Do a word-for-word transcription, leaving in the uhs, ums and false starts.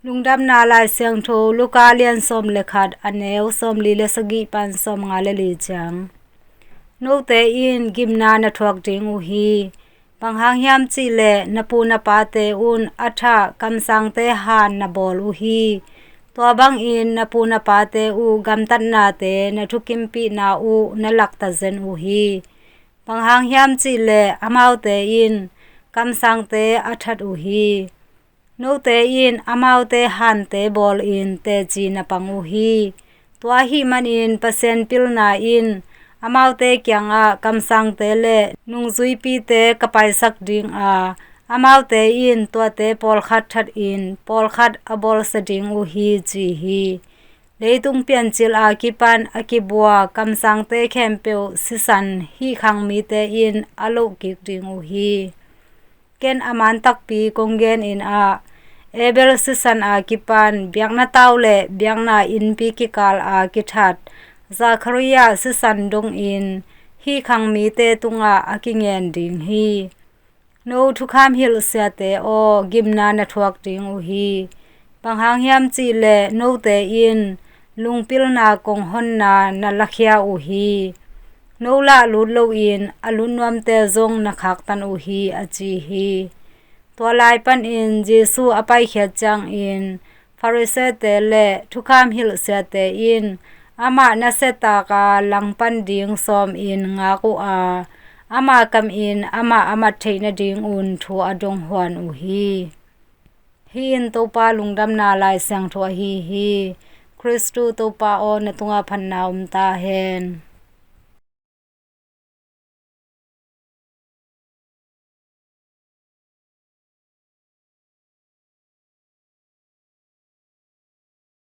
Lungdamna Lai Siangtho Luka lian sawm le khat, a neu sawm li le sagih pan sawm nga le li ciang. Note in gimna na thuak ding uh hi. Bang hang hiam cih leh na pu na pate un a thah kamsangte han na bawl uh hi. Tua bangin na pu na pate uh gamtatnate na thukimpihna uh na lakta zen uh hi. Bang hang hiam cih leh amaute in kamsangte a that uh hi. Note in amaute hante bawlin teci na pang uh hi. Tua ahih manin Pasian pilna in amaute kiangah kamsangte le nungzuipite ka paisak ding a, amaute in tuate pawlkhat thatin pawlkhat a bawlsia ding uh hi, ci hi. Leitung piancil a kipan a kibua kamsangte khempeuh sisan hih khang mite in a loh kik ding uh hi. Ken a man takpi kong genin ah, Abel sisan a kipan biakna tau le biakna innpi kikal a kithat Zachariah sisan dongin hih khang mite tungah a kingen ding hi. No thukham hilh siate aw, gimna na thuak ding uh hi. Bang hang hiam cih leh note in lungpilna kong honna na lakhia uh hi. No lah lut loin a lut nuamte zong na khaktan uh hi, a ci hi. Tua lai panin Jesu a paikhiat ciangin Farisee-te le thukham hilh siate in amah nasiatak a langpan ding sawmin ngak uh a, ama kamin amah a mat theih nadingun thu a dong huan uh hi. Hih in Topa Lungdamna Lai Siangtho ahi hi. Khristu Topa aw, na tungah phatna om ta hen.